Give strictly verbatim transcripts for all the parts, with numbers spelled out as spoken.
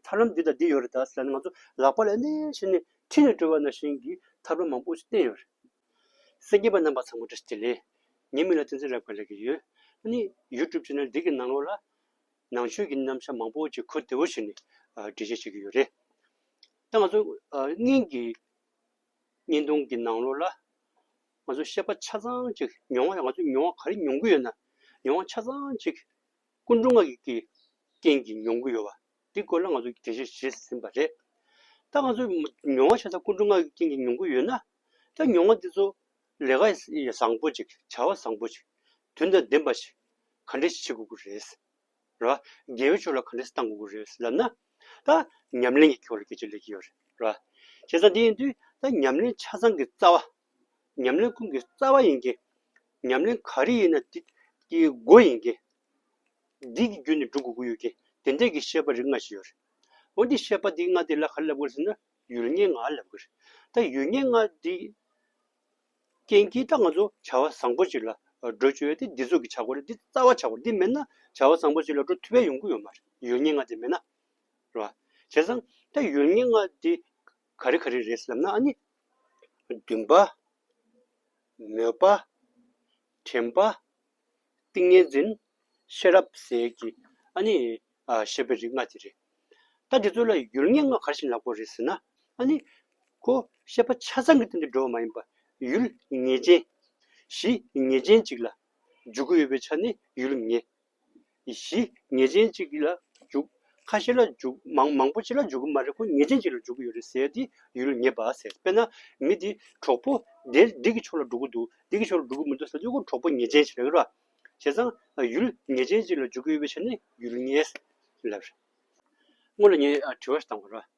ཐབས་ལམ་འདི་དང་འདི་ཡོད་རེད་ད་ཟེར་ལབ་ནས་ང་ཚོ་ལག་པ་ལ་ནས་བྱས་ནས་ཁྲིད་ནས་འགྲོ་བ་ནང་བཞིན་གྱི་ཐབས་ལམ་མང་པོ་ཞིག་བསྟན་ཡོད་རེད། སེམས་ཀྱི་པ་རྣམ་པ་ཚང་མ་བཀྲ་ཤིས་བདེ་ལེགས། ངའི་མིང་ལ་བསྟན་འཛིན་རབ་དགའ་ལབ་ཀྱི་ཡོད། ཨ་ནི་ཡུ་ཊུབ་ཆེ་ནལ་འདི་གི་ནང་ལོགས་ལ་ནང་ཆོས་ཀྱི་རྣམ་གཞག་མང་པོ་ཅིག་གོ་བདེ་བོ་བྱས་ནས་འགྲེལ་བཤད་བྱེད་ཀྱི་ཡོད་རེད། ད་ང་ཚོ་སྔོན་གྱི་བརྙན་ཐུང་གི་ནང་ལོགས་ལ་ང་ཚོ་ཤེས་པ་ཆ་ཚང་ཅིག་མྱོང་བ། ང་ཚོ་མྱོང་བ་ག་རེ་མྱོང་གི་ཡོད་ན། མྱོང་བ་ཆ་ཚང་ཅིག་ཀུན་འགྲོ་ལྔ་གི་རྐྱེན་གྱིས་མྱོང་གི་ཡོད་པ་འདི་སྐོར་ལ་ང་ཚོ་འགྲེལ་བཤད་བྱས་ཟིན་པ་རེད། ད་ང་ཚོ་མྱོང་བ་ཆ་ཚང་ཀུན་འགྲོ་ལྔ་གི་རྐྱེན་གྱིས་མྱོང་གི་ཡོད་ན། ད་མྱོང་བ་འདི་ཚོ་ལས་ཀ་བཟང་པོ་ཅིག་བྱ་བ་བཟང་པོ་ཅིག་དོན་དང་ལྡན་པ་ཞིག་ག་འདྲ་ཞིག་བྱེད་དགོས་ཀྱི་རེད། རེད་བ། དགེ་བའི་ཕྱོགས་ལ་ག་འདྲ་ཞིག་གཏང་དགོས་ཀྱི་རེད་ལབ་ན། ད་ཉམས་ལེན་གྱི་སྐོར་ལ་སྐད་ཆ་སླེབས་ཀྱི་ཡོད་རེད། རེད་བ། བྱས་ཙང་འདི་ཡིན་དུས་ད་ཉམས་ལེན་ཆ་ཚང་གི་རྩ་བ། ཉམས་ལེན་ཀུན་གྱི་རྩ་བ་ཡིན་གྱི། ཉམས་ལེན་ག་རེ་ཡིན་ན་འདི་གི་སྒོ་ཡིན་གྱི། འདི་གི་བརྒྱུད་ནས་འགྲོ་དགོས་ཀྱི་ཡོད་གི། དེ་འདྲས་ཀྱི་ཤེས་པ་རིགས་ལྔ་ཞིག་ཡོད་རེད། འོ་འདི་ཤེས་པ་འདི་ལྔ་དེ་ལ་ག་རེ་ལབ་དགོས་རེད་ཟེར་ན་ཡུལ་ངེས་ལྔ་ལབ་དགོས་རེད། ད་ཡུལ་ངེས་ལྔ་འདི་རྐྱེན་གྱིས་ད་ང་ཚོ་བྱ་བ་བཟང་པོ་ཅིག་ལ་འགྲོ་བཅུག་ཡ་དེ་འདི་ཚོ་གི་བྱ་དགོས་རེད། འདི་རྩ་བ་བྱ་དགོས་རེད། འདི་མེད་ན་བྱ་བ་བཟང་པོ་ཅིག་ལ་འགྲོ་ཐུབ་ཡ་ཡོང་གི་ཡོད་མ་རེད། ཡུལ་ངེས་ལྔ་དེ་མེད་ན། རེད་བ། བྱས་ཙང་ད་ཡུལ་ངེས་ལྔ་འདི་ག་རེ་ག་རེ་རེད་ཟེར་ལབ་ན། ཨ་ནི་འདུན་པ། མོས་པ། དྲན་པ། ཏིང་ངེ་འཛིན། ཤེས་རབ་ཟེར་གྱི་ཨ་ནི་ཨ་ཤེས་པའི་རིགས་ལྔ་དེ་རེད། ད་འདི་ཚོ་ལ་ཡུལ་ངེས་ལྔ་ག་རེ་བྱས་ནས་ལབ་དགོས་རེད་ཟེར་ན། ཨ་ནི་ཁོ་ཤེས་པ་ཆ་ཚང་གི་སྟེང་དུ་འགྲོ་བ་མ་ཡིན་པ། ཡུལ་ངེས་ཅན། གཞི་ངེས་ཅན་ཅིག་ལ་འཇུག་གི་ཡོད་པའི་ཆ་ནས་ཡུལ་ངེས། གཞི་ངེས་ཅན་གཅིག་ལ་འཇུག་ཁ་ཤས་ལ་འཇུག་མང་མང་པོ་ཅིག་ལ་འཇུག་གི་མ་རེད། ཁོ་ངེས་ཅན་གཅིག་ལ་འཇུག་གི་ཡོད་རེད་ཟེར་ཏེ་ཡུལ་ངེས་པ་ཟེར། དཔེར་ན་མི་འདི་གྲོགས་པོ་དེ་འདི་གི་ཕྱོགས་ལ་འགྲོ་གི་འདུག་འདི་གི་ཕྱོགས་ལ་འགྲོ་གི་མི་འདུག་ཟེར་དུས་ཁོ་གྲོགས་པོ་ངེས་ཅན་ཞིག་རེད་བ། བྱས་ཙང་ཡུལ་ངེས་ཅན་གཅིག་ལ་འཇུག་གི་ཡོད་པའི་ཆ་ནས་ཡུལ་ངེས་ལབ་རེད། སྔོན་ལ་ངས་དྲི་བ་ཞིག་བཏང་བ་རེད།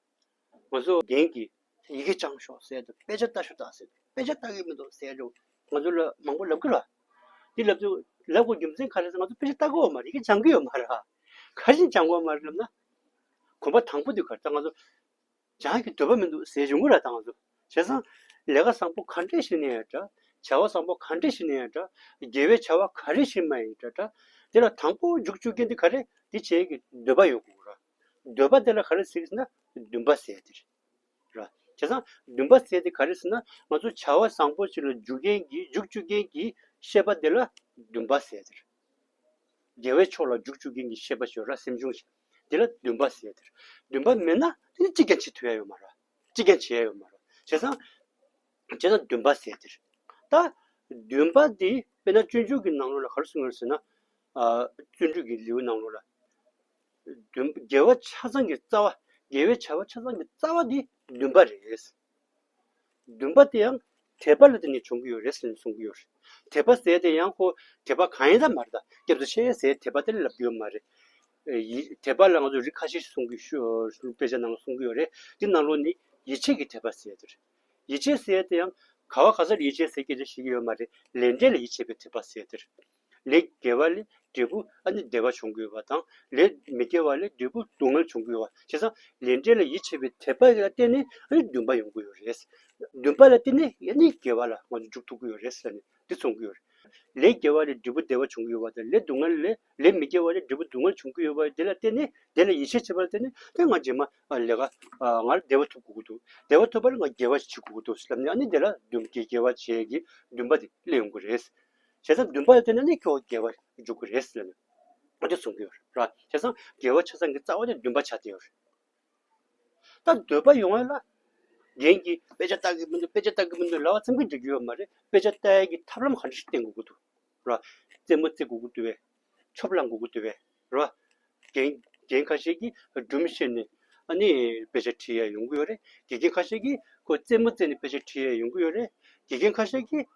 ང་ཚོ་རྒན་གྱིས་ཡི་གེ་སྦྱང་ཤོག་ཟེར་དུས་དཔེ་ཆ་ལྟ་ཤོག་དང་ཟེར་དུས་དཔེ་ཆ་ལྟ་གི་མི་འདུག་ཟེར་རུང་ང་ཚོ་ལ་མང་པོ་ལབ་གི་ར། འདི་ལབ་དུས་ལབ་དགོས་རྒྱུ་མཚན་ག་རེ་ཟེར་ང་ཚོ་དཔེ་ཆ་ལྟ་གི་ཡོད་མ་རེད། ཡི་གེ་སྦྱང་གི་ཡོད་མ་རེད། ག་རེ་བྱས་ནས་སྦྱང་གི་ཡོད་མ་རེད་ལབ་ན། གོམ་པ་དང་པོ་དུས་ག་རེ་ད་ང་ཚོ་སྦྱང་གི་འདོད་པ་མི་འདུག་ཟེར་ཡོང་གི་ར། ད་ང་ཚོ་བྱས་ཙང་ལས་ཀ་བཟང་པོ་ག་འདྲས་ཤིག་ནས་ཡང་འདྲ། བྱ་བ་བཟང་པོ་ག་འདྲས་ཤིག་ནས་ཡང་འདྲ། དགེ་བའི་བྱ་བ་ག་རེ་ཞིག་མ་ཡིན་འདྲ་འདྲ། དེ་ལ་དང་པོ་འཇུག་བཅུག་མཁན་དེ་ག་རེ་དེ་བྱེད་ཀྱི་འདོད་པ་ཡོད་དགོས་ར། འདོད་པ་དེ་ལ་ག་རེ་ཟེར་ཟེར་ན་འདུན་པ་ཟེར་དེ་རེད། བྱས་ཙང་འདུན་པ་ཟེར་དེ་ག་རེ་ཟེར་ན་ང་ཚོ་བྱ་བ་བཟང་པོ་ཞིག་ལ་འཇུག་མཁན་གྱི་འཇུག་བཅུག་མཁན་གྱི་ཤེས་པ་དེ་ལ་འདུན་པ་ཟེར་དེ་རེད། དགེ་བའི་ཕྱོགས་ལ་འཇུག་བཅུག་མཁན་གྱི་ཤེས་པ་ཞིག་ཡོད་ར། སེམས་བྱུང་ཞིག་དེ་ལ་འདུན་པ་ཟེར་དེ་རེད། འདུན་པ་མེད་ན་དེ་ནི་ཅི་ཀྱང་བྱེད་ཐུབ་ཡ་ཡོད་མ་རེད། ཅི་ཀྱང་བྱེད་ཡ་ཡོད་མ་རེད། བྱས་ཙང་བྱས་ཙང་འདུན་པ་ཟེར་དེ་རེད། ད་འདུན་པ་འདི་དཔེར་ན་སྤྱོད་འཇུག་གི་ནང་ལོགས་ལ་ག་རེ་གསུངས་ཡོད་ཟེར་ན། ཨ་བརྩོན་འགྲུས་ཀྱི་ལེའུ་ནང་ལོགས་ལ། འདུན་དགེ་བ་ཆ་ཚང་གི་རྩ་བ། དགེ་བའི་བྱ་བ་ཆ་ཚང་གི་རྩ་བ་འདི་འདུན་པ་རེད། འདུན་པ་དེ་ཡང་དད་པ་ལ་བརྟེན་ནས་བྱུང་གི་ཡོད་རེད་ཟེར་ནས་གསུང་གི་ཡོད་རེད། དད་པ་ཟེར་དེ་ཡང་ཁོ་དད་པ་གང་ཡིན་ད་མ་རེད། ད་སྐྱབས་སུ་མཆི་ཟེར་དད་པ་དེ་ལ་ལབ་ཀྱི་ཡོད་མ་རེད། ཡི་དད་པ་ལ་ང་ཚོ་རིགས་ཁ་ཤས་ཤིག་གསུང་གི་ཤོ་དཔེ་ཆ་ནང་ལ་གསུང་གི་ཡོད་རེད། དེ་ནང་ལོགས་ནས་ཡིད་ཆེས་ཀྱི་དད་པ་ཟེར་དེ་རེད། ཡིད་ཆེས་ཟེར་དེ་ཡང་ག་བ་ག་ས་ལ་ཡིད་ཆེས་ཟེར་སྐད་ཆ་བཤད་ཀྱི་ཡོད་མ་རེད། ལས་འབྲས་ལ་ཡིད་ཆེས་པའི་དད་པ་ཟེར་དེ་རེད། ལས་དགེ་བ་ལས་འབྲས་བུ་ཨ་ནི་བདེ་བ་འབྱུང་གི་ཡོད་པ་དང་། ལས་མི་དགེ་བ་ལས་འབྲས་བུ་སྡུག་བསྔལ་འབྱུང་གི་ཡོད་པ། བྱས་ཙང་ལས་འབྲས་ལ་ཡིད་ཆེས་པའི་དད་པ་ལ་བརྟེན་ནས་ཨ་ནི་འདུན་པ་ཡོང་གི་ཡོད་རེད། འདུན་པ་ལ་བརྟེན་ནས་ཨ་ནི་དགེ་བ་ལ་ང་ཚོ་འཇུག་ཐུབ་ཀྱི་ཡོད་རེད་ཟེར་ནས་འདི་གསུང་གི་ཡོད་རེད། ལས་དགེ་བ་ལས་འབྲས་བུ་བདེ་བ་འབྱུང་གི་ཡོད་པ་དང་། ལས་སྡུག་བསྔལ་ལས་ལས་མི་དགེ་བ་ལས་འབྲས་བུ་སྡུག་བསྔལ་འབྱུང་གི་ཡོད་པ་དེ་ལ་བརྟེན་ནས། དེ་ལ་ཡིད་ཆེས་བྱེད་པ་ལ་བརྟེན་ནས་དེ་ང་རྗེས་མ་ཨ་ལས་ཀ་ཨ་ང་ལ་བདེ་བ་ཐོབ་དགོས་ཀྱི་འདུག་བདེ་བ་ཐོབ་པ་ལ་ང་དགེ་བ་ཞིག་བྱེད་དགོས་ཀྱི་འདུག་ལབ་ནས་ཨ་ནི་དེ་ལ་འདུན་དགེ་དགེ་བ་བྱེད་ཀྱི་འདུན་པ་དེ་སླེབས་ཡོང་གི་རེད། བྱས་ཙང་འདུན་པ་ལ་བརྟེན་ནས་ནི་ཁྱོད་དགེ་བ་འཇུག་གི་རེད་ཟེར་ནས་ཨ་དེ་གསུང་གི་ཡོད་རེད། བྱས་ཙང་དགེ་བ་ཆ་ཚང་གི་རྩ་བ་དེ་འདུན་པ་ཆགས་བསྡད་ཡོད་རེད། ད་འདོད་པ་ཡོང་བ་ལ་རྒན་གྱིས་དཔེ་ཆ་ལྟ་གི་མི་འདུག་དཔེ་ཆ་ལྟ་གི་མི་འདུག་ལབ་པ་ཙམ་གྱིས་འགྲིག་གི་ཡོད་མ་རེད། དཔེ་ཆ་ལྟ་ཡ་གི་ཐབས་ལམ་ག་འདྲ་ཞིག་བསྟེན་དགོས་ཀྱི་འདུག་ར། རྩེད་མོ་རྩེ་དགོས་ཀྱི་འདུག་བས། ཆོབ་ལངས་དགོས་ཀྱི་འདུག་བས། ར། རྒན་རྒན་ཁ་ཤས་ཀྱིས་སྒྲུང་བཤད་ནས་ཨ་ནི་དཔེ་ཆ་ཁྲིད་ཡ་ཡོང་གི་ཡོད་རེད། དགེ་རྒན་ཁ་ཤས་ཀྱིས་ཁོ་རྩེད་མོ་རྩེ་ནས་དཔེ་ཆ་ཁྲིད་ཡ་ཡོང་གི་ཡོད་རེད། དགེ་རྒན་ཁ་ཤས་ཀྱིས་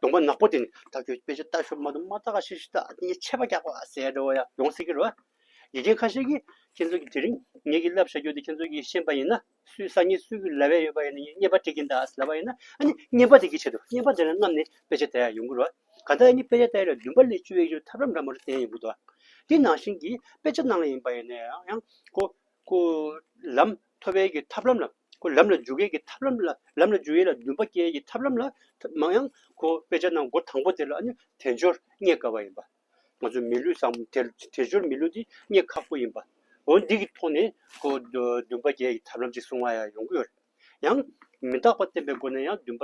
གདོང་པ་ནག་པོ་བསྟན་ནས་ད་ཁྱོད་དཔེ་ཆ་ལྟ་ཤོག་མ་གཏོགས་མ་ལྟ་ག་ཤེས་ཤིག་ད་ངས་ཆད་པ་རྒྱག་པ་ཟེར་ཡ་འདྲ་བོ་ཡ་ཡོང་སྲིད་ཀྱི་རེད་བ། དགེ་རྒན་ཁ་ཤས་ཀྱིས་ཁྱེད་ཚོ་གིས་དེ་རིང་ངེད་ཀྱིས་བསླབ་བྱ་རྒྱུ་དེ་ཁྱེད་ཚོ་གིས་ཤེས་པ་ཡིན་ན། སུས་སང་ཉིན་སུ་གིས་ལབ་ཡ་ཡོད་པ་ཡིན་ན་ངས་རྔན་པ་སྤྲད་ཀྱིན་གདའ་ཟེར་ལབ་པ་ཡིན་ན། ཨ་ནི་རྔན་པ་དེ་གི་ཆེད་དུ་རྔན་པ་དེ་ལ་རྔམ་ནས་དཔེ་ཆ་ལྟ་ཡ་ཡོང་གི་རེད་བ། གང་ལྟར་ཨ་ནི་དཔེ་ཆ་ལྟ་ཡ་ལ་འདུན་པ་སླེབས་བཅུག་ཡ་གི་ཐབས་ལམ་འདྲ་མོ་རེ་བསྟན་ཡོང་གི་འདུག་དེ་ནང་བཞིན་གྱི་དཔེ་ཆ་ནང་ལ་ཡིན་པ་ཡིན་ན་ཡང་ཡང་ཁོ་ཁོ་ལམ་ཐོབ་ཡ་གི་ཐབས་ལམ་ལ་ཁོ་ལམ་ལ་འཇུག་ཡ་གི་ཐབས་ལམ་ལ་ལམ་ལ་འཇུག་ཡ་ལ་འདུན་པ་སྐྱེ་ཡ་གི་ཐབས་ལམ་ལ་མང་ཡང་ཁོ་དཔེ་ཆ་ནང་སྒོ་དང་པོ་དེ་ལ་ཨ་ནི་དལ་འབྱོར་རྙེད་དཀའ་བ་ཡིན་པ། ང་ཚོ་མི་ལུས་བཟང་དལ་དལ་འབྱོར་མི་ལུས་འདི་རྙེད་ཁག་པོ་ཡིན་པ། འོ་འདི་གི་ཐོག་ནས་ཁོ་འདུན་པ་སྐྱེ་ཡག་གི་ཐབས་ལམ་ཅིག་གསུང་བ་ཡང་ཡོང་གི་ཡོད་རེད། ཡང་མི་རྟག་པ་བསྟན་པའི་སྒོ་ནས་ཡང་འདུན་པ་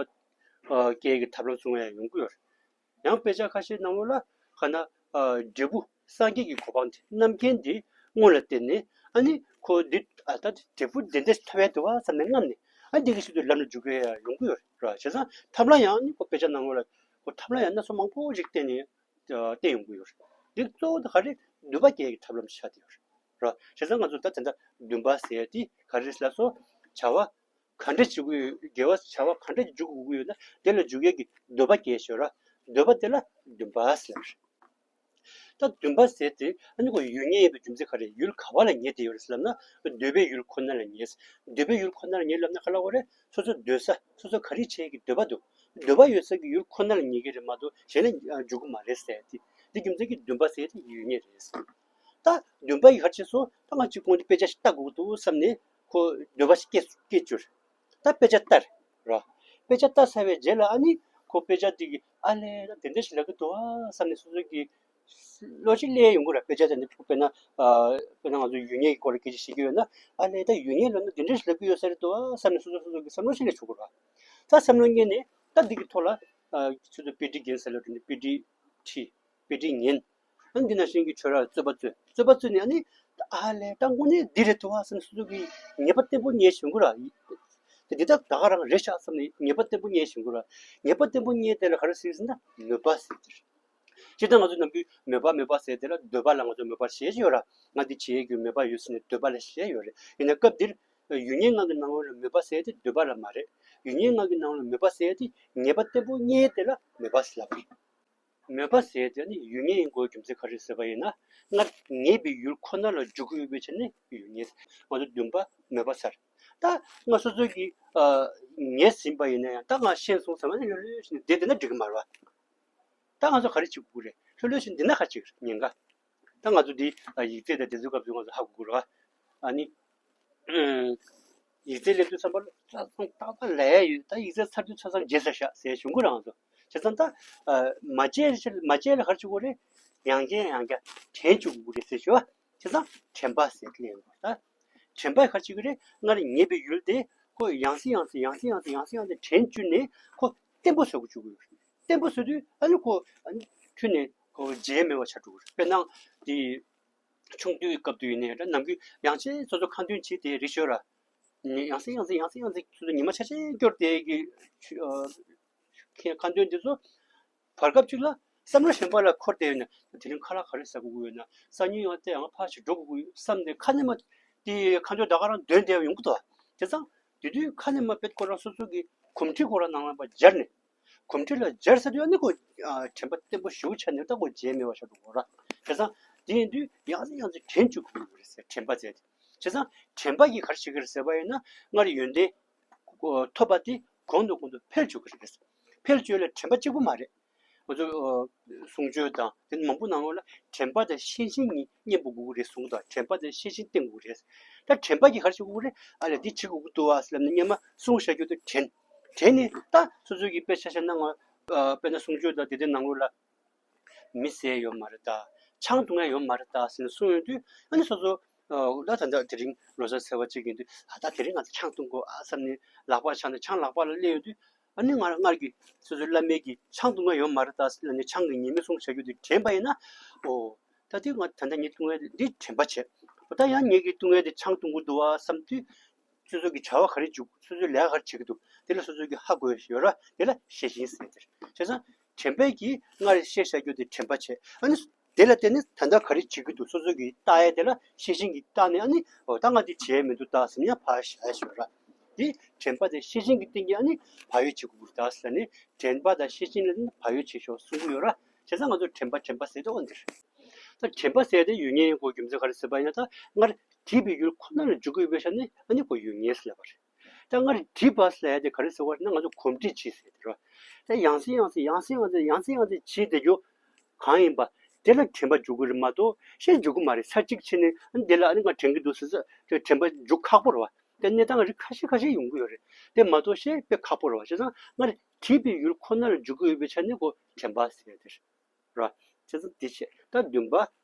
སྐྱེ་ཡག་གི་ཐབས་ལམ་གསུང་བ་ཡང་ཡོང་གི་ཡོད་རེད། ཡང་དཔེ་ཆ་ཁ་ཤས་ནང་ལོགས་ལ་ག་ན་འབྲས་བུ་སངས་རྒྱས་ཀྱི་གོ་འཕང་དེ་རྣམ་མཁྱེན་དེ་སྔོན་ལ་བསྟན་ནས། ཨ་ནི་ཁོ་འདི་ཨ་ད་འབྲས་བུ་འདི་འདྲ་ཐོབ་ཡག་འདུག་བ་བསམ་ནས་རྔམ་ནས། ཨ་འདི་གི་ཆེད་དུ་ལམ་ལ་འཇུག་མཁན་ཡང་ཡོང་གི་ཡོད་རེད། བྱས་ཙང་ཐབས་ལམ་ཡང་ཨ་ནི་ཁོ་དཔེ་ཆ་ནང་ལོགས་ལ་ཁོ་ཐབས་ལམ་ཡང་སྣ་ཚོགས་མང་པོ་ཞིག་བསྟན་ནས་བསྟན་ཡོང་གི་ཡོད་རེད། འདི་གཙོ་བོ་དེ་ག་རེ་འདུན་པ་སྐྱེ་ཡག་གི་ཐབས་ལམ་ཆགས་བསྡད་ཡོད་རེད། བྱས་ཙང་ང་ཚོ་ད་དེ་འདྲ་འདུན་པ་ཟེར་ཡག་དེ་ག་རེ་ལབ་སོང་། བྱ་བ་ག་འདྲ་བྱེད་དགོས་ཡོད། དགེ་བ་བྱ་བ་ག་འདྲ་འཇུག་དགོས་ཀྱི་ཡོད་ན་དེ་ལ་འཇུག་ཡག་གི་འདོད་པ་སྐྱེ་ཞོར་ར། འདོད་པ་དེ་ལ་འདུན་པ་ཟེར། ད་འདུན་པ་ཟེར་དེ་ཨ་ནི་ཁོ་ཡུལ་ངེས་ཡིན་པའི་རྒྱུ་མཚན་ག་རེ། ཡུལ་ག་བ་ལ་ངེས་བསྡད་ཡོད་རེད་ཟེར་ལབ་ན། འདོད་པའི་ཡུལ་ཁོ་ན་ལ་ངེས། འདོད་པའི་ཡུལ་ཁོ་ན་ལ་ངེས་ལབ་ན་ག་ལ་གོ་རེད། སོ་སོ་འདོད་ས། སོ་སོ་ག་རེ་བྱེད་ཀྱི་འདོད་པ་འདུག་འདོད་པ་ཡོད་ས་གི་ཡུལ་ཁོ་ན་ལ་ངེས་ཀྱི་རེད་མ་གཏོགས་གཞན་ལ་འཇུག་གི་མ་རེད་ཟེར་ཏེ། འདི་རྒྱུ་མཚན་གྱིས་འདུན་པ་ཟེར་ཏེ་ཡུལ་ངེས་རེད། ད་འདུན་པ་ཡི་ག་རེ་བྱས་སོང་། ད་ང་གཅིག་དགོངས་ཏེ་དཔེ་ཆ་ཞིག་ལྟ་དགོས་ཀྱི་འདུག་བསམ་ནས་ཁོ་འདོད་པ་ཞིག་སྐྱེས་སྐྱེས་བཅུག་ར། དཔེ་ཆ་ལྟ་ར། དཔེ་ཆ་ལྟ་ཚར་བའི་རྗེས་ལ་ཨ་ནི་ཁོ་དཔེ་ཆ་དེ་གི་ཨ་ལས་ད་དེ་འདྲ་ཞིག་ལབ་ཀྱི་འདུག་ཨ་བསམ་ནས་སོ་སོ་གི་བློ་ཅིག་སླེབས་ཡོང་གི་ར། དཔེ་ཆ་དེ་ནི་དཔེར་ན་ཨ་དཔེར་ན་ང་ཚོ་ཡུལ་ངེས་ཀྱི་སྐོར་ལ་སྐད་ཆ་བཤད་ཀྱི་ཡོད་ན། ཨ་ལས་ད་ཡུལ་ངེས་ལབ་ན་དེ་འདྲ་ཞིག་ལབ་ཀྱི་ཡོད་ས་རེད་འདུག་ཨ་བསམ་ནས་སོ་སོ་སོ་སོ་གི་བསམ་བློ་ཞིག་སླེབས་ཆོག་གི་ར། ད་བསམ་བློ་རྙེད་ནས་ད་འདི་གི་ཐོག་ལ་ཨ་ཁྱོད་ཚོ་དཔེ་ཁྲིད་རྒན་ཟེར་ལབ་དུས་ནི་དཔེ་ཁྲིད་ཁྲིད། དཔེ་ཁྲིད་ཉན། ཨ་ནི་འདི་ནང་བཞིན་གྱི་ཆོས་རར་རྩོད་པ་རྩོད། རྩོད་པ་རྩོད་ནས་ཨ་ནི། ཨ་ལས་ད་དངོས་གནས་འདི་རེད་འདུག་ཨ་བསམ་ནས་སོ་སོ་གི་ངེས་པ་བརྟན་པོ་རྙེད་བྱུང་གི་ར། དེ་འདི་ད་ད་ག་རང་རེད་ཤག་བསམ་ནས་ངེས་པ་བརྟན་པོ་རྙེད་བྱུང་གི་ར། ངེས་པ་བརྟན་པོ་རྙེད་དེ་ལ་ག་རེ་ཟེར་ཟེར་ན་མོས་པ་ཟེར་གྱི་རེད། སྤྱིར་བཏང་ང་ཚོ་ནམ་རྒྱུན་མོས་པ་མོས་པ་ཟེར་དེ་ལ་འདོད་པ་ལ་ང་ཚོ་མོས་པ་བྱེད་ཀྱི་ཡོད་ར། ང་འདི་བྱེད་ཡས་ཀྱི་མོས་པ་ཡོད་ཟེར་ནས་འདོད་པ་ལ་བྱེད་ཡོད་རེད། ཡིན་ན་སྐབས་འདིར་ཡུལ་ངེས་ལྔ་གི་ནང་ལོགས་ལ་མོས་པ་ཟེར་དེ་འདོད་པ་ལ་མ་རེད། ཡུལ་ངེས་ལྔ་གི་ནང་ལོགས་ལ་མོས་པ་ཟེར་དེ་ངེས་པ་བརྟན་པོ་རྙེད་དེ་ལ་མོས་པ་ཟེར་ལབ་གི། མོས་པ་ཟེར་དེ་ནི་ཡུལ་ངེས་ཡིན་དགོས་རྒྱུ་མཚན་ག་རེ་ཟེར་བ་ཡིན་ན། སྔར་ངེས་པའི་ཡུལ་ཁོ་ན་ལ་འཇུག་གི་ཡོད་པའི་ཆ་ནས་ཡུལ་ངེས། ང་ཚོ་འདུན་པ་མོས་པ་ཟེར། ད་ང་སོ་སོ་གིས་ཨ་ངེས་ཟིན་པ་ཡིན་ན་ཡང་ད་ང་ཤེས་སོང་ཟེར་བ་ནི་ལྷོད་ལྷོད་བྱས་ནས་བསྡད་བསྡད་ན་འགྲིག་གི་མ་རེད་བ། ད་ང་ཚོ་ག་རེ་བྱེད་དགོས་རེད། ལྷོད་ལྷོད་བྱས་ནས་བསྡད་ན་ག་ཅིག་ཉེན་ཁ། ད་ང་ཚོ་འདི་ཡིག་ཚད་དང་དེ་ཚོའི་སྐབས་སུ་ང་ཚོ་ཧ་གོ་དགོས་རེད་བ། ཨ་ནི། ཡིག་ཚད་ལེན་དུས་ཙམ་པ་ལ་ཏག་ཏག་ལབ་ཡ་ཡོད། ད་ཡིག་ཚད་ཚར་དུས་ཚར་ཙམ་བརྗེད་ཚར་ཤག་ཟེར་བྱུང་གི་རང་ཚོ། བྱས་ཙང་ད་མ་བརྗེད་མ་བརྗེད་ལ་ག་རེ་བྱེད་དགོས་རེད། ཡང་བསྐྱར་ཡང་བསྐྱར་དྲན་བཅུག་དགོས་རེད་ཟེར་ཞུ་བ། བྱས་ཙང་དྲན་པ་ཟེར་ལེན་དགོས་ད། དྲན་པ་ག་རེ་བྱེད་ཀྱི་རེད། སྔར་ངེས་པའི་ཡུལ་དེ་ཁོ་ཡང་སེ་ཡང་སེ་ཡང་སེ་ཡང་སེ་ཡང་སེ་ཡང་སེ་དྲན་བཅུག་ནས་ཁོ་བརྟན་པོ་བཟོ་དགོས་བཅུག་དགོས། བརྟན་པོ་བཟོ་དུས་ཨ་ནི་ཁོ་ཨ་ནི་ཁྱོན་ནས་ཁོ་བརྗེད་མེད་པ་ཆགས་འགྲོ་གི་རེད། དཔེར་ན་དེ། ཆུང་དུས་སྐབས་དུ་ཡིན་ནའི་འདྲ་ནམ་རྒྱུན་ཡང་ཆེ་སོ་སོ་ཁ་འདོན་བྱེད་དེ་རེད་ཤོད་ར། ཡང་སེ་ཡང་སེ་ཡང་སེ་ཡང་སེ་སོ་སོ་ཉི་མ་ཆ་ཆེ་སྐྱོར་དེ་གི་ཁ་འདོན་དེ་ཚོ་བར་སྐབས་ཅིག་ལ་བསམ་བློ་གཞན་པ་ལ་འཁོར་བསྡད་ཡོད་ན་དེ་རིང་ཁ་ལག་ག་རེ་ཟ་དགོས་ཀྱི་ཡོད་ན། སང་ཉིན་ཡང་དེ་ཡང་ཕར་ཞིག་འགྲོ་དགོས་ཀྱི་ཡོད་བསམ་ནས་ཁ་ནས་མ་དེ་ཁ་འདོན་ད་ག་རང་འདོན་བསྡད་ཡོང་གི་འདུག་དེ་ཙང་དེ་དུས་ཁ་ནས་མ་དཔེ་ཁོ་རང་སོ་སོ་གི་གོམས་འདྲིས་ཁོ་རང་ནང་ལ་མ་སྦྱར་ནས། གོམས་འདྲིས་ལ་སྦྱར་ཚར་དུས་ཨ་ནི་ཁོ་ཨ་དྲན་པ་བརྟན་པོ་ཞེ་པོ་ཆགས་ནས་ད་ཁོ་བརྗེད་མེད་པ་ཆགས་འགྲོ་གི་རེད། བྱས་ཙང་དེ་ཡིན་དུས་ཡང་སེ་ཡང་སེ་དྲན་བཅུག་དགོས་ཀྱི་རེད་ཟེར། དྲན་པ་ཟེར་དེ། བྱས་ཙང་དྲན་པ་གིས་ག་རེ་བྱེད་ཀྱི་རེད་ཟེར་བ་ཡིན་ན། སྔར་ཡོན་ཏན་ཐོབ་པ་དེ་གོང་དུ་གོང་དུ་འཕེལ་བཅུག་གི་རེད། འཕེལ་བཅུག་ལ་དྲན་པ་གཅིག་པུ་མ་རེད། ང་ཚོ་གསུང་ཆོས་དང་དེ་མང་པོ་ནང་ལོགས་ལ་དྲན་པ་དང་ཤེས་བཞིན་གཉིས་མཉམ་པོ་དགོས་ཀྱི་རེད་གསུངས་དང་། དྲན་པ་དང་ཤེས་བཞིན་བསྟེན་དགོས་ཀྱི་རེད། ད་དྲན་པ་གིས་ག་རེ་བྱེད་དགོས་ཀྱི་རེད། ཨ་ལས་འདི་བྱེད་དགོས་ཀྱི་འདུག་ཨ་ཟེར་ལབ་ནས་སྔོན་མ་གསུངས་བཞག་རྒྱུ་དེ་དྲན། དྲན་ནས་ད་སོ་སོ་གིས་དཔེ་ཆ་བཞག་ན་ང་ཨ་དཔེར་ན་གསུང་ཆོས་དང་དེ་དེ་ནང་ལོགས་ལ་མི་བསད་ཡོད་མ་རེད་ད། ཆང་འཐུང་ཡ་ཡོད་མ་རེད་ད་ཟེར་ནས་གསུངས་ཡོང་དུས་ཨ་ནི་སོ་སོ་ཨ་ད་ད་ད་དེ་རིང་ལོ་གསར་ཟེར་བ་གཅིག་ཡིན་དུས་ཨ་ད་དེ་རིང་ང་ཚོ་ཆང་འཐུང་དགོས་ཨ་བསམ་ནས་ལག་པ་འཆང་ནས་ཆང་ལག་པ་ལ་སླེབས་ཡོང་དུས། ཨ་ནི་སྔར་སྔར་གྱི་སོ་སོའི་བླ་མའི་གི་ཆང་འཐུང་ཡ་ཡོད་མ་རེད་ད་ཟེར་ནས་ཆང་གི་ཉེས་དམིགས་གསུངས་བྱ་རྒྱུ་དེ་དྲན་པ་ཡིན་ན། ཨོ། ད་དེ་ང་ད་ལྟ་ངས་འཐུང་ཡ་འདི་དྲན་པ་བྱས། ཨོ་ད་ཡང་ངེད་ཀྱིས་འཐུང་ཡ་དེ་ཆང་འཐུང་གི་འདུག་བ་བསམ་དུས། སོ་སོ་གི་བྱ་བ་ག་རེ་འཇུག་སོ་སོའི་ལས་ཀ་ག་རེ་བྱེད་ཀྱི་འདུག་དེ་ལ་སོ་སོ་གི་ཧ་གོ་ཡ་ཞིག་ཡོད་ར། དེ་ལ་ཤེས་བཞིན་ཟེར་དེ་རེད། བྱས་ཙང་དྲན་པས་ཀྱིས་སྔར་བཤད་བྱ་རྒྱུ་དེ་དྲན་པ་བྱས། ཨ་ནི། དེ་ལ་བརྟེན་ནས་ད་ལྟ་ག་རེ་བྱེད་ཀྱི་འདུག་སོ་སོ་གིས་བལྟ་ཡས་དེ་ལ་ཤེས་བཞིན་གྱིས་བལྟ་ནས་ཨ་ནི་འོ་ད་ང་འདི་བྱས་མི་འདུག་ད་ཟེར་ཡང་ཕར་བཞག་ཡ་ཞིག་ཡོད་ར། འདི་དྲན་པ་དེ་ཤེས་བཞིན་གྱི་སྟེང་གི་ཨ་ནི་བག་ཡོད་བྱེད་དགོས་ཀྱི་རེད་ད་ཟེར་ནས་དྲན་པ་དང་ཤེས་བཞིན་ལ་ནི་བག་ཡོད་བྱེད་ཤོག་གསུང་གི་ཡོད་ར། བྱས་ཙང་ང་ཚོ་དྲན་པ་དྲན་པ་ཟེར་དེ་འོ་འདིར། ད་དྲན་པ་ཟེར་དེ་ཡུལ་ངེས་ཡིན་དགོས་རྒྱུ་མཚན་ག་རེ་ཟེར་བ་ཡིན་ན། ད་སྔར་བྲིས་པའི་ཡུལ་ཁོ་ན་ལ་འཇུག་གི་ཡོད་པའི་ཆ་ནས་ཨ་ནི་ཁོ་ཡུལ་ངེས་ཟེར་ལབ་པ་རེད། ད་སྔར་བྲིས་པ་ཟེར་ཡ་དེ་ག་རེ་ཟེར་བ་ཡིན་ན་ང་ཚོ་གོམས་འདྲིས་བྱེད་ཟེར་དེ་རེད། ད་ཡང་སེ་ཡང་སེ་ཡང་སེ་ཡང་སེ་ཡང་སེ་བྱེད་དེ་རྒྱུ་གང་ཡིན་པ་དེ་ལ་དྲན་པ་འཇུག་གི་རེད་མ་གཏོགས་ཤེས་འཇུག་གི་མ་རེད། ཚར་གཅིག་བྱས་ནས་ཨ་ནི་དེ་ལ་ཨ་ནི་ང་དྲན་གྱི་འདུག་ཟེར་ཟེར་དྲན་པ་འཇུག་ཁག་པོ་རེད་བ། དེ་གནས་སྟངས་རིགས་ཁ་ཤས་ཁ་ཤས་ཡོང་གི་ཡོད་རེད། དེ་མ་གཏོགས་ཤེས་དཔེ་ཁག་པོ་རེད་བ། བྱས་ཙང་སྔར་བྲིས་པའི་ཡུལ་ཁོ་ན་ལ་འཇུག་གི་ཡོད་པའི་ཆ་ནས་ཁོ་དྲན་པ་ཟེར་ཡ་དེ་རེད། ར། བྱས་ཙང་འདི་བྱས། ད་འདུན་པ།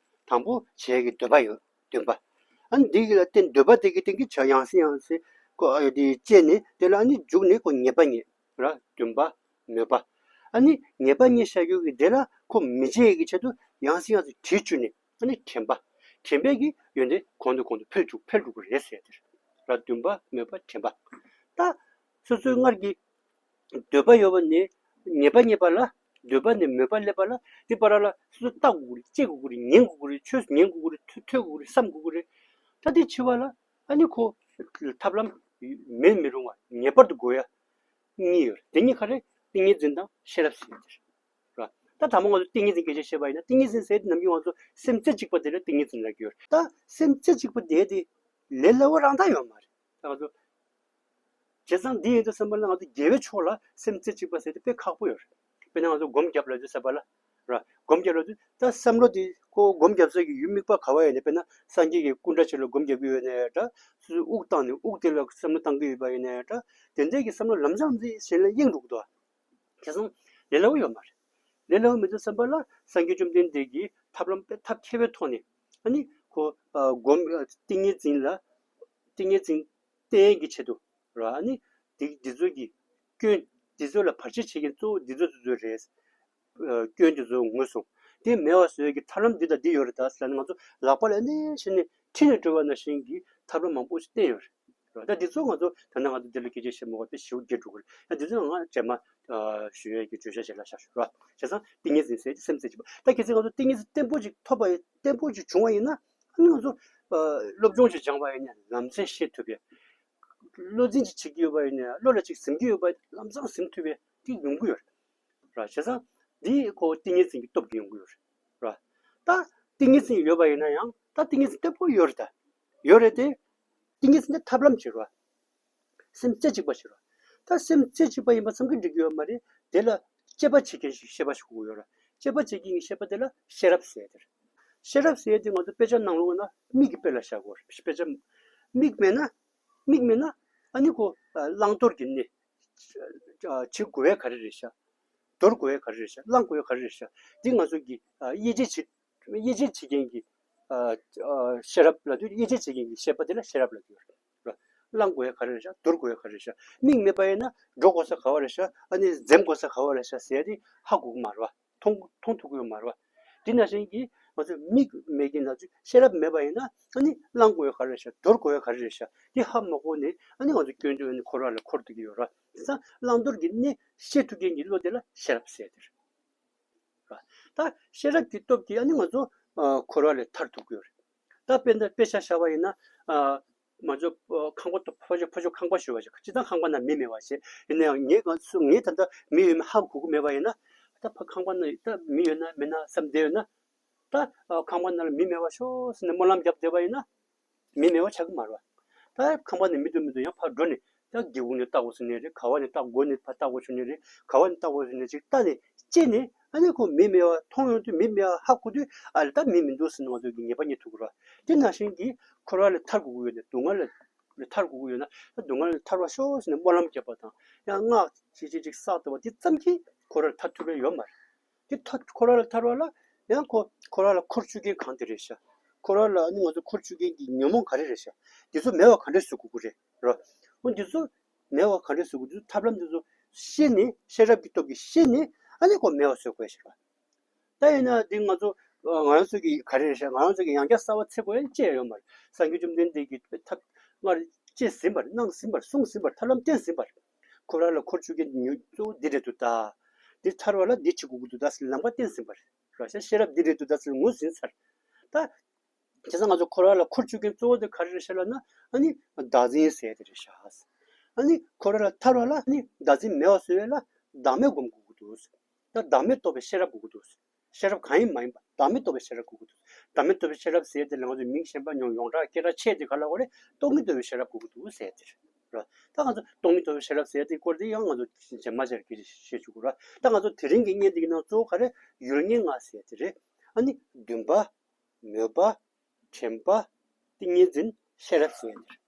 དང་པོ་བྱེད་ཀྱི་འདོད་པ་ཡོད། འདུན་པ། ཨ་ནི་འདི་གི་ལ་བརྟེན་འདོད་པ་དེ་གི་སྟེང་གི་བྱ་ཡང་སེ་ཡང་སེ་ཁོ་ཨ་དེ་སྐྱེས་ནས་དེ་ལ་ཨ་ནི་འཇུག་ནས་ཁོ་ངེས་པ་རྙེད་ར། འདུན་པ་མོས་པ། ཨ་ནི་ངེས་པ་རྙེད་བྱ་རྒྱུ་གི་དེ་ལ་ཁོ་མི་བརྗེད་ཀྱི་ཆེད་དུ་ཡང་སེ་ཡང་སེ་དྲིས་བཅུག་ནས་ཨ་ནི་དྲན་པ། དྲན་པའི་གི་ཡོན་ཏན་གོང་དུ་གོང་དུ་འཕེལ་འཇུག་འཕེལ་འགྲོ་གི་རེད་ཟེར་དེ་ར། འདུན་པ་མོས་པ་དྲན་པ། ད་སོ་སོའི་སྔར་གྱི་འདོད་པ་ཡོད་པ་ནས་ངེས་པ་རྙེད་པ་ལ། འདོད་པ་ནས་མོས་པ་སླེབས་པ་ལ་དེ་བར་ལ་སོ་སོ་བལྟ་དགོས་ཀྱི་རེད། དཔྱད་དགོས་ཀྱི་རེད། ཉན་དགོས་ཀྱི་རེད། ཆོས་སུ་ཉན་དགོས་ཀྱི་རེད། ཐོས་ཐོས་དགོས་ཀྱི་རེད། བསམ་དགོས་ཀྱི་རེད། ད་དེ་བྱེད་པ་ལ་ཨ་ནི་ཁོ་ཐབས་ལམ་མེད་མི་རུང་བ་ངེས་པར་དུ་དགོས་ཡ་གཉིས་ཡོད་རེད། དེ་གཉིས་ག་རེ། ཏིང་ངེ་འཛིན་དང་ཤེས་རབ་ཟེར་ཡ་དེ་རེད། ད་ད་མ་ང་ཚོ་ཏིང་ངེ་འཛིན་སྐད་ཆ་བཤད་པ་ཡིན་ན་ཏིང་ངེ་འཛིན་ཟེར་དེ་ནམ་རྒྱུན་ང་ཚོ་སེམས་རྩེ་གཅིག་པ་དེ་ལ་ཏིང་ངེ་འཛིན་ལབ་ཀྱི་ཡོད་རེད། ད་སེམས་རྩེ་གཅིག་པ་དེ་དེ་ལས་སླ་བོ་རང་ད་ཡོད་མ་རེད། ད་ང་ཚོ་བྱས་ཙང་འདི་ཡིན་དུས་ཙམ་པ་ལ་ང་ཚོ་དགེ་བའི་ཕྱོགས་ལ་སེམས་རྩེ་གཅིག་པ་ཟེར་དེ་དཔེ་ཁག་པོ་ཡོད་རེད། དཔེར་ན་ང་ཚོ་སྒོམ་རྒྱབ་ལ་དུས་ཙམ་པ་ལ་ར། སྒོམ་རྒྱབ་ལ་དུས་ད་བསམ་བློ་དེ་ཁོ་སྒོམ་རྒྱབ་ས་གི་ཡུལ་དམིགས་པ་ག་བ་ཡིན་ནའི་དཔེར་ན་སངས་རྒྱས་ཀྱི་སྐུ་འདྲ་ཅིག་ལ་སྒོམ་རྒྱབ་ཀྱི་ཡོད་ནའི་འདྲ། སོ་སོའི་དབུགས་བཏང་ནས་དབུགས་དེ་ལ་བསམ་བློ་བཏང་གི་ཡོད་པ་ཡིན་ནའི་འདྲ། དེ་འདྲའི་གི་བསམ་བློ་ལམ་སང་ལམ་སང་གཞན་ལ་གཡེང་འགྲོ་གི་འདུག་དེ་སོང་ལས་སླ་བོ་ཡོད་མ་རེད། ལས་སླ་བོ་མི་འདུག་བསམ་པ་ལ་སངས་རྒྱས་བཅོམ་ལྡན་འདས་ཀྱིས་ཐབས་ལམ་དཔེ་ཐབས་མཁས་པའི་ཐོག་ནས་ཨ་ནི་ཁོ་ཨ་སྒོམ་ཏིང་ངེ་འཛིན་ལ་ཏིང་ངེ་འཛིན་བརྟན་གྱི་ཆེད་དུ་ར། ཨ་ནི་འདི་འདི་ཚོ་གི་སྐྱོན་འདི་ཚོ་ལ་བར་ཆད་བྱེད་མཁན་གཙོ་བོ་འདི་ཚོ་འདི་ཚོ་རེད། ཨ་སྐྱོན་འདི་ཚོ་ངོས་བཟུང་། དེ་མེད་པ་བཟོ་ཡས་ཀྱི་ཐབས་ལམ་འདི་དང་འདི་ཡོད་རེད་ད་ཟེར་ལ་ནི་ང་ཚོ་ལག་པ་ལ་ཨ་ནི་བྱས་ནས་ཁྲིད་ནས་འགྲོ་བ་ནང་བཞིན་གྱི་ཐབས་ལམ་མང་པོ་ཞིག་བསྟན་ཡོད་རེད། ར། ད་འདི་ཚོ་ང་ཚོ་ད་ནང་ང་ཚོ་འདི་ལ་སྐད་ཆ་བཤད་མ་དགོས་པ་དཔེ་ཞེ་པོ་རྒྱས་འགྲོ་གི་རེད། ད་འདི་ཚོ་ང་རྗེས་མ་ཨ་ཞུ་ཡས་ཀྱི་བརྗོད་བྱ་ཞིག་ལ་བཞག་ཞུ་ར། བྱས་ཙང་ཏིང་ངེ་འཛིན་ཟེར་གྱི་སེམས་རྩེ་གཅིག་པ། ད་གལ་སྲིད་ང་ཚོ་ཏིང་ངེ་འཛིན་བརྟན་པོ་ཅིག་ཐོབ་པ་ཡིན་བརྟན་པོ་ཅིག་བྱུང་བ་ཡིན་ན་ཨ་ནི་ང་ཚོ་ཨ་སློབ་སྦྱོང་ཅིག་སྦྱངས་པ་ཡིན་ན་ལམ་སེང་ཤེས་ཐུབ་པའི། བློ་འཛིན་ཅིག་བྱེད་ཀྱི་ཡོད་པ་ཡིན་ན་བློ་ལ་ཅིག་ཟིན་གྱི་ཡོད་པ་ལམ་སང་ཟིན་ཐུབ་པའི་དེ་ཡོང་གི་ཡོད་རེད། ར། བྱས་ཙང་འདི་ཁོ་ཏིང་ངེ་འཛིན་གྱི་སྟོབས་ཀྱིས་ཡོང་གི་ཡོད་རེད། ར། ད་ཏིང་ངེ་འཛིན་ཡོད་པ་ཡིན་ན་ཡང་ད་ཏིང་ངེ་འཛིན་བརྟན་པོ་ཡོད་རེད་ད། ཡོད་རེད་དེ། ཏིང་ངེ་འཛིན་དེ་ཐབས་ལམ་ཅིག་རེད། སེམས་རྩེ་གཅིག་པ་ཞིག་རེད། ད་སེམས་རྩེ་གཅིག་པ་ཡིན་པ་ཙམ་གྱིས་འགྲིག་གི་ཡོད་མ་རེད། དེ་ལ་དཔྱད་པ་བྱེད་མཁན་ཞིག་ཤེས་པ་ཞིག་དགོས་ཀྱི་ཡོད་རེད། དཔྱད་པ་བྱེད་མཁན་གྱི་ཤེས་པ་དེ་ལ་ཤེས་རབ་ཟེར་ཡ་དེ་རེད། ཤེས་རབ་ཟེར་ཡ་དེ་ང་ཚོ་དཔེ་ཆ་ནང་ལོགས་ན་མིག་གི་དཔེ་ལ་བཞག་དགོས་རེད། དཔེ་ཆ་མིག་མེད་ན། མིག་མེད་ན་ཨ་ནི་ཁོ་བླང་དོར་གྱི་གནས། བྱེད་དགོས་ཡ་ག་རེ་རེད་ཤག་དོར་དགོས་ཡ་ག་རེ་རེད་ཤག་བླང་དགོས་ཡ་ག་རེ་རེད་ཤག་འདི་ང་ཚོ་གི་དབྱེ་འབྱེད་བྱེད། དབྱེ་འབྱེད་བྱེད་མཁན་གྱི་ཤེས་རབ་ལབ་དུས་དབྱེ་འབྱེད་བྱེད་མཁན་གྱི་ཤེས་པ་དེ་ལ་ཤེས་རབ་ལབ་ཀྱི་ཡོད་རེད། བླང་དགོས་ཡ་ག་རེ་རེད་ཤག་དོར་དགོས་ཡ་ག་རེ་རེད་ཤག་མིག་མེད་པ་ཡིན་ན་འགྲོ་དགོས་ས་ག་བ་རེད་ཤག་ཨ་ནི་འཛེམ་དགོས་ས་ག་བ་རེད་ཤག་ཟེར་ཡ་དེ་ཧ་གོ་གི་མ་རེད་བ། མཐོང་མཐོང་ཐུབ་ཀྱི་ཡོད་མ་རེད་བ། དེ་ནང་བཞིན་གྱི་ང་ཚོ་མིག་མེད་ཀྱི་ན་ཚོད་ཤེས་རབ་མེད་པ་ཡིན་ན་ཨ་ནི་བླང་དགོས་ཡ་ག་རེ་རེད་ཤག་དོར་དགོས་ཡ་ག་རེ་རེད་ཤག་དེ་ཧ་མ་གོ་ནས་ཨ་ནི་ང་ཚོ་སྐྱོན་དེ་ཨ་ནི་འཁོར་བ་ལ་འཁོར་སྡོད་ཀྱི་ཡོད་རེད་བ། དེ་ཙང་བླང་དོར་གྱི་གནས་ཤེས་ཐུབ་མཁན་གྱི་བློ་དེ་ལ་ཤེས་རབ་ཟེར་དེ་རེད། ད་ཤེས་རབ་ཀྱི་སྟོབས་ཀྱིས་ཨ་ནི་ང་ཚོ་ཨ་འཁོར་བ་ལས་ཐར་ཐུབ་ཀྱི་ཡོད་རེད། ད་དཔེ་འདི་དཔེ་ཆ་བཞག་པ་ཡིན་ན་ཨ་ང་ཚོ་ཨ་ཁང་པ་ཕ་ཕ་ཕྱོགས་ཕ་ཕྱོགས་ཁང་པ་ཞུ་བ་ཞིག་སྤྱིར་བཏང་ཁང་པ་ནང་མི་མེད་པ་ཞིག་ཡིན་ན་ཡང་ངས་ང་ཚོ་ངས་ད་ལྟ་མི་ཡོད་མེད་ཧ་གོ་གི་མེད་པ་ཡིན་ན་ད་ཕ་ཁང་པ་ནང་ད་མི་ཡོད་ན་མེད་ན་བསམ་བསྡད་ཡོད་ན། ད་ཨ་ཁང་པ་ནང་ལ་མི་མེད་པ་ཤོག་ཟེར་ནས་སྨོན་ལམ་བརྒྱབ་བསྡད་པ་ཡིན་ན། མི་མེད་པ་ཆགས་ཀྱི་མ་རེད་བ། ད་ཁང་པ་ནས་མི་འདུག་མི་འདུག་ཡང་ཕར་འགྲོ་ནས་ད་སྒེའུ་ཁུང་ནས་ལྟ་དགོས་ཟེར་ནའི་རེད། ག་བ་ནས་ལྟ་སྒོ་ནས་ཕར་ལྟ་དགོས་བྱུང་ནའི་རེད། ག་བ་ནས་ལྟ་དགོས་ཟེར་ནའི་ཅིག་ལྟ་ནས་དཔྱད་ནས་ཨ་ནི་ཁོ་མི་མེད་པ་མཐོང་ཡོང་དུས་མི་མེད་པ་ཧ་གོ་དུས་ཨ་ལས་ད་མི་མི་འདུག་ཟེར་ནས་ང་ཚོ་གི་ངེས་པ་རྙེད་ཐུབ་ཀྱི་རེད་བ། དེ་ནང་བཞིན་གྱི་འཁོར་བ་ལས་ཐར་དགོས་ཀྱི་ཡོད་ན་སྡུག་བསྔལ་ལས་ཐར་དགོས་ཀྱི་ཡོད་ན་ད་སྡུག་བསྔལ་ལས་ཐར་བ་ཤོག་ཟེར་ནས་སྨོན་ལམ་བརྒྱབ་པ་དང་ཡང་སྔགས་ཅིག་ཅིག་ཅིག་བསགས་བསྡད་པ་དེ་ཙམ་གྱིས་འཁོར་བ་ལས་ཐར་ཐུབ་ཡ་ཡོད་མ་རེད། དེ་ཐ་འཁོར་བ་ལས་ཐར་བ་ལ་ཡང་ཁོ་འཁོར་བ་ལ་འཁོར་བཅུག་མཁན་གང་དེ་རེད་ཤག་འཁོར་བ་ལ་ཨ་ནི་ང་ཚོ་འཁོར་བཅུག་མཁན་གྱི་ཉོན་མོངས་ག་རེ་རེད་ཤག་འདི་ཚོ་མེད་པ་ག་འདྲས་བཟོ་དགོས་ཀྱི་རེད་རོ། འོ་འདི་ཚོ་མེད་པ་ག་འདྲས་བཟོ་དགོས་འདི་ཚོ་ཐབས་ལམ་འདི་ཚོ་ཤེས་ནས་ཤེས་རབ་ཀྱི་སྟོབས་ཀྱིས་ཤེས་ནས་ཨ་ནི་ཁོ་མེད་པ་བཟོ་དགོས་ཤག་ད་ཡིན་ན་འདི་ང་ཚོ་ང་རང་ཚོ་གི་ག་རེ་རེད་ཤག་ང་རང་ཚོ་གི་ཡང་བསྐྱར་གསར་པ་འཚོལ་དགོས་ཡ་ཅི་ཡང་ཡོད་མ་རེད། སངས་རྒྱས་བཅོམ་ལྡན་འདས་ཀྱིས་ཐབས་སྔར་བྱས་ཟིན་པ་རེད། གནང་ཟིན་པ་རེད། གསུངས་ཟིན་པ་རེད། ཐབས་ལམ་བསྟན་ཟིན་པ་རེད། འཁོར་བ་ལ་འཁོར་བཅུག་མཁན་ཉོན་གཙོ་བོ་འདི་རེད་འདུག་ད། འདི་ཐར་བ་ལ་འདི་བྱེད་དགོས་ཀྱི་འདུག་ད་ཟེར་ལམ་ཁ་བསྟན་ཟིན་པ་རེད། ར་ཤ་ཤེས་རབ་འདི་རེད་འདུག་ད་ཟེར་ངོས་ཟིན་ཚར། ད། བྱས་ཙང་ང་ཚོ་འཁོར་བ་ལ་འཁོར་བཅུག་མཁན་གཙོ་བོ་དེ་ག་རེ་རེད་ཤག་ལབ་ན་ཨ་ནི་བདག་འཛིན་ཟེར་དེ་རེད་ཤག་ཨ་ནི་འཁོར་བ་ལ་ཐར་བ་ལ་ཨ་ནི་བདག་འཛིན་མེད་པ་བཟོ་ཡས་ལ་བདག་མེད་སྒོམ་དགོས་ཀྱི་འདུག་ད་བདག་མེད་རྟོགས་པའི་ཤེས་རབ་དགོས་ཀྱི་འདུག་ཤེས་རབ་གང་ཡིན་མ་ཡིན་པ་བདག་མེད་རྟོགས་པའི་ཤེས་རབ་དགོས་ཀྱི་འདུག་བདག་མེད་རྟོགས་པའི་ཤེས་རབ་ཟེར་དེ་ལ་ང་ཚོས་མིང་གཞན་པ་ཉོ་ཡོངས་གྲགས་སྐད་གྲགས་ཆེ་དེ་ག་ལ་གོ་རེད། རྟོག་མེད་རྟོགས་པའི་ཤེས་རབ་དགོས་ཀྱི་འདུག་ཟེར་དེ་རེད། ར། ད་ང་ཚོ་རྟོག་མེད་རྟོགས་པའི་ཤེས་རབ་ཟེར་དེ་སྐོར་དེ་ཡང་ང་ཚོ་རྗེས་མ་ཆར་སྐད་ཆ་བཤད་ཆོག་གི་ར། ད་ང་ཚོ་དེ་རིང་གི་བརྙན་འདི་གི་ནང་གཙོ་བོ་ག་རེ་ཡུལ་ངེས་ལྔ་ཟེར་དེ་རེད། ཨ་ནི་འདུན་པ། མོས་པ། དྲན་པ། ཏིང་ངེ་འཛིན། ཤེས་རབ་ཟེར་དེ་རེད།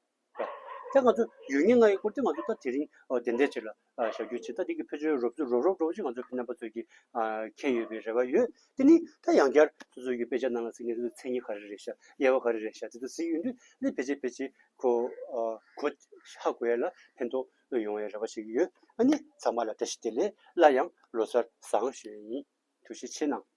ད་ང་ཚོ་ཡུལ་ངེས་ལྔ་ཡི་སྐོར་དེ་ང་ཚོ་ད་དེ་རིང་ཨ་དེ་འདྲ་ཅིག་ལ་ཨ་བཞག་རྒྱུ་བྱེད། ད་དེ་གི་ཕལ་ཆེར་རོབ་ཙམ་རོབ་རོབ་རོབ་ཅིག་ང་ཚོ་ཕ་རྣམ་པ་ཚོས་ཀྱིས་ཨ་མཁྱེན་ཡོད་པའི་རེ་བ་ཡོད། དེ་ནི་ད་ཡང་བསྐྱར་སོ་སོ་ཡི་དཔེ་ཆ་ནང་ལ་གཟིགས་ནས་དེ་ཚོ་མཚན་ཉིད་ག་རེ་རེད་ཤག་དབྱེ་བ་ག་རེ་རེད་ཤག་དེ་ཚོ་གཟིགས་ཡོང་དུས་ནི་ཕལ་ཆེར་ཕལ་ཆེར་གོ་ཨ་གོ་ཧ་གོ་ཡ་ལ་ཕན་ཐོགས་ཡོང་བའི་རེ་བ་བྱེད་ཀྱི་ཡོད། ཨ་ནི་ཚང་མ་ལ་བཀྲ་ཤིས་བདེ་ལེགས། སླར་ཡང་ལོ་གསར་བཟང་ཞུ་ཡ་ཡིན། ཐུགས་རྗེ་ཆེ་གནང་།